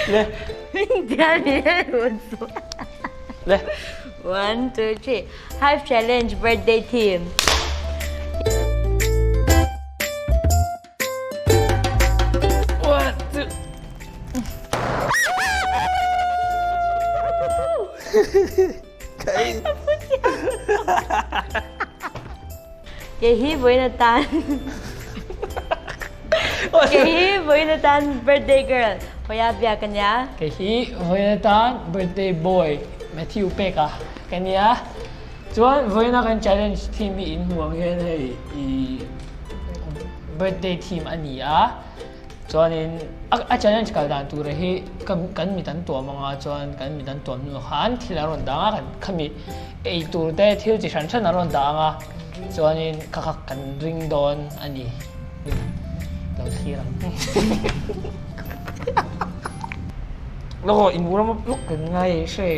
Le. Le. 1, 2, 3. Hive Challenge Birthday Theme. 1, 2. Kei hi vawiin atan Kei hi vawiin atan birthday girl Hoya bia ka nia. Kei hi vawiin atan birthday boy Matthew peka ka nia. Chuan vawiina kan challenge theme hi in hmuh ang hian hei i birthday theme a ni a. Chuanin a challenge kal dan tura hi kan mit an tuam anga chuan kan mit an tuam hnu khan thil a rawn dang a kan khami ei tur te thil chi hran hran a rawn dang a chuanin kha kha kan ring dawn a ni lo thlir ang. Lawk aw in ram lawk kan ngai hre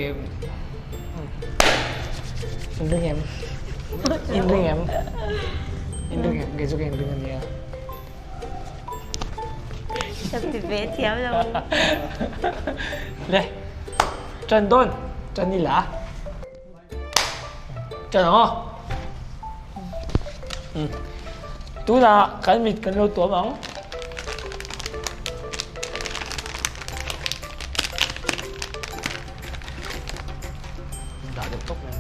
in ring em in ring em in ring em kei chu ka in ring a nia. Ka ti ve thiam lo. Le, ṭan dawn, ṭan i la. Ṭan ang aw. Tunah kan mit kan lo tuam ang. Dah deuh tawp mai.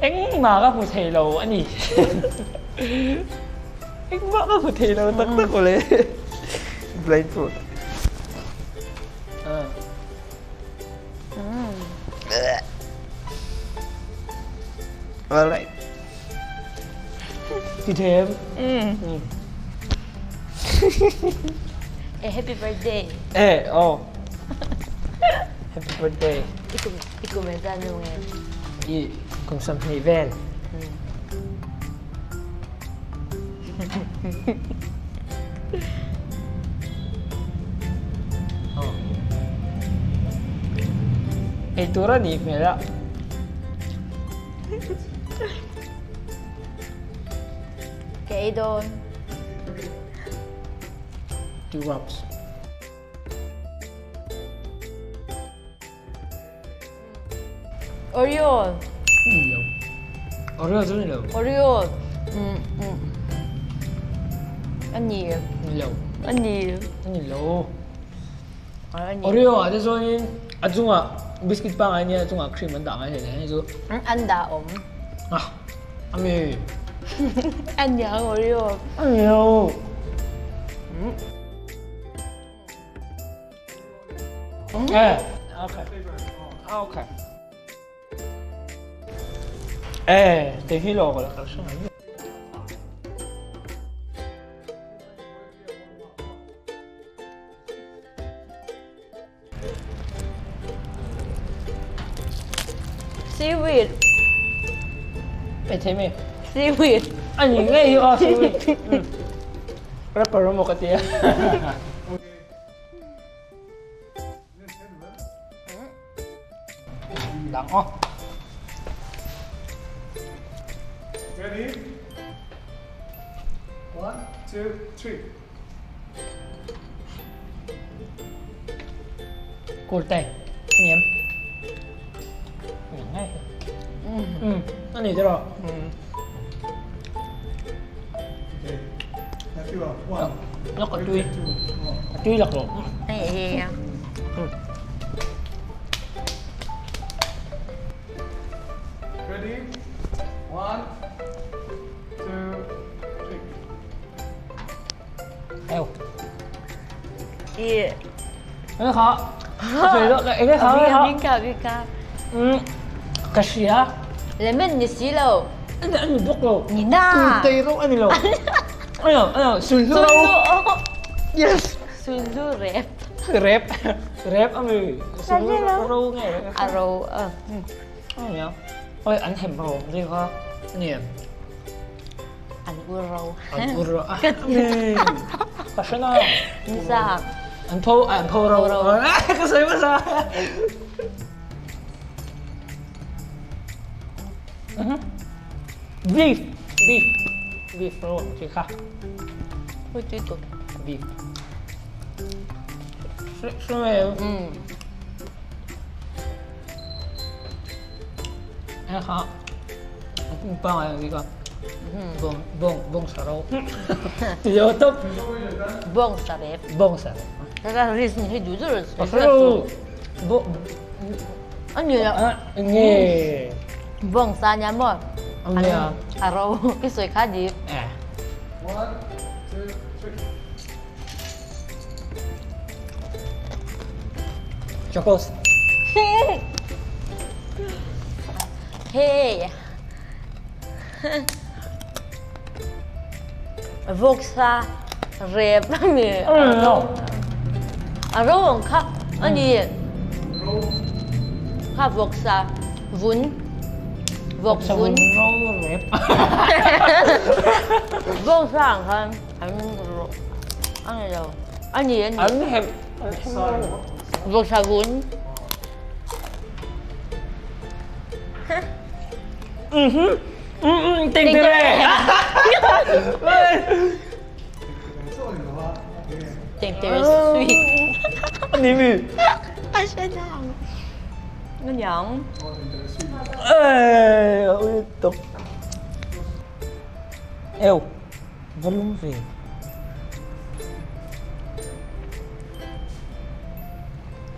Engmah ka hmu thei lo a ni. Engmah ka hmu thei lo tak tak awle. Blindfold. Alright. Ti thei em? Eh, happy birthday. Eh, oh. Happy birthday. I kum i kum en zan nung em? I kum 20 vel. Oh. Ei tur a nih hmel a. Ka ei dawn. Two rocks. Oreo. Ni lo. Oreo chu ni lo. Oreo. Mm mm. A ni. Ni lo. A ni. A ni lo. Oreo ah te chuanin a chungah biscuit pangngai nia a chungah cream an dah ngai hle hei chu. An dah awm. Ah ami. A niang Oreo. A ni lo. Eh okay. Okay. Eh te hi lo ka la ka hre ngai. Seaweed. Ei thei mi? Seaweed. A ni ngei hi aw seaweed. Rapper emaw ka tia. Dang aw. Ready? 1, 2, 3. Kawlte, a ni em? Ni ngei. Mm. A ni tiraw? Mm. Okay. Matthew, 1. Lak a tui. A tui lak lo. Hei hei a. Ready? 1, 2, 3. Eo. I. Eng kha. Eng kha eng kha. Min ka min ka. Um. Ka hria. Lemon ni si lo. Ani ani bawk lo. Ni na. Tui rawh ani lo. Ano ano sulhu ro. Yes. Sulhu rep. Rep. Rep ami. Sulhu ro nge. A ro. Ani a. Oi an hem ro ri kha. Ani em. An ur ro. An ur ro. Ka hre na. Ni sa. An tho an tho ro. Ka sawi hmasa. Beef, beef, beef ro ang chi kha. Ui tui tawh. Beef. Hre hre mai em? Mm. Hei kha a pum pangai ang chi kha. Bawng bawng bawng sa ro. Tio top. Bawng sa rep. Bawng sa rep. Hei reason hi duh duh ro. Bawng A ni a. Nge. Bawng sa nia maw? Nia. A ro i sawi kha di. Eh. One, two, three. Chocos. Hey. Vawksa rep a ni. A ro ang kha a ni. Kha vawksa vun. Vawk vun. Ro rep. Vawksa ang khan an ro a ni lo. A ni a ni. An hep. Vawksa vun. Ting tere. Ting tere sweet. Ni mi. A hre nang. Nga niang. Ê, ui tục. Eo, va lum ve.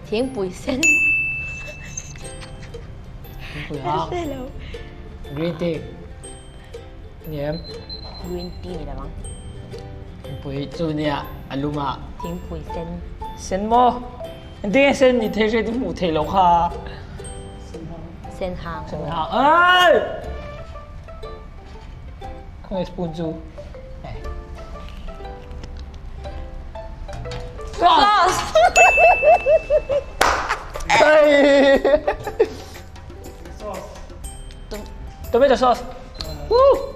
Thingpui sen. Thingpui hang. Green tea. Ni em? Green tea ni lamang. Thingpui chu nia a lum a. Thingpui sen. Sen maw? Engtin nge sen ni thei hriat i hmuh theih loh kha? Sen hang. Sen hang. Ai! Khawnge spoon chu? Sauce! Tomato sauce. Woo!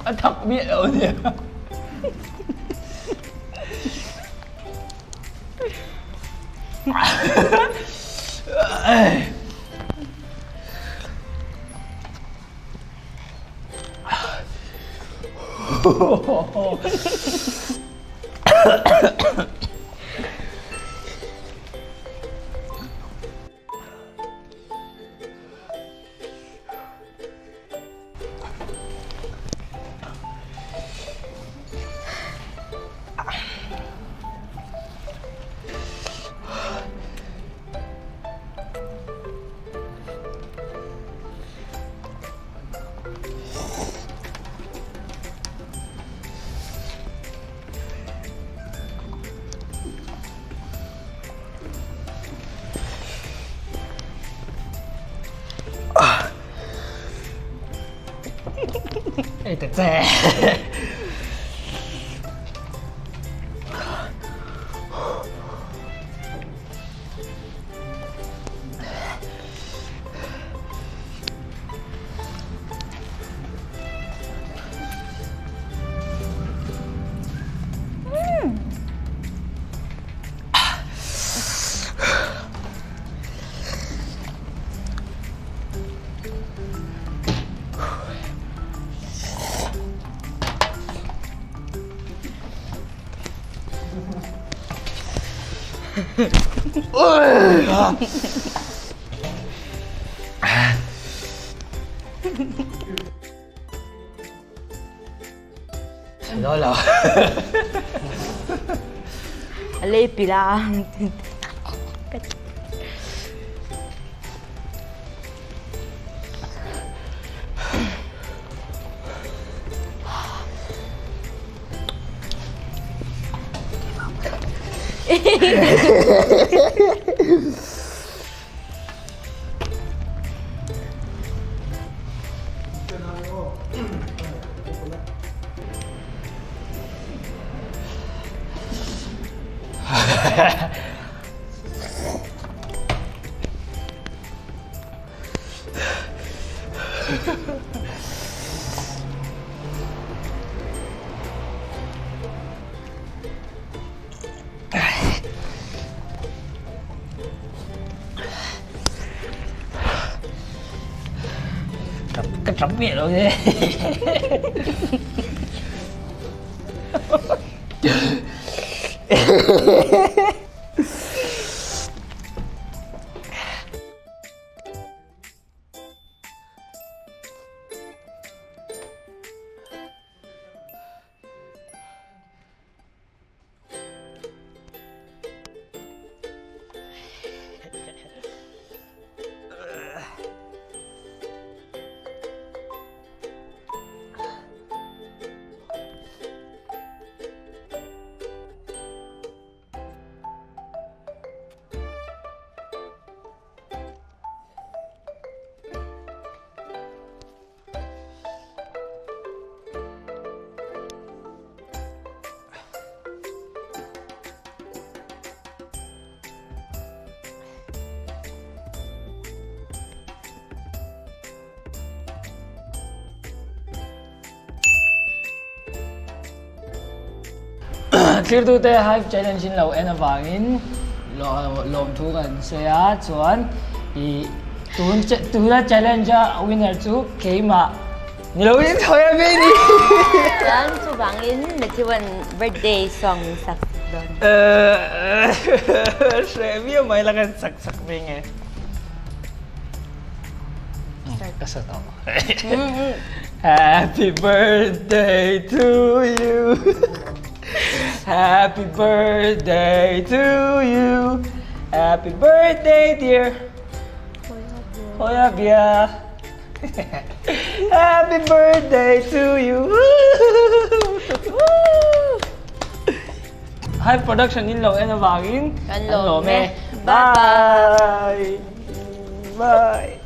A thak miah lo nia. ta che. Lo lo. A lei pila. Ka tap miah lo che. Thirtute Hive Challenge in lo en avangin lawmthu kan sawi a, chuan ih tun tuna challenge a winner chu keimah ni lo in thawi a mi ni. Chuan chuvangin Matthew-a'n birthday song min sak dawn. Hreh viau mai la kan sak sak ve nge. Ka sa tawh. Happy birthday to you Happy birthday to you Happy birthday dear Hoya Bia Happy birthday to you Hi production in lo en avangin Kan lawm e. Bye bye.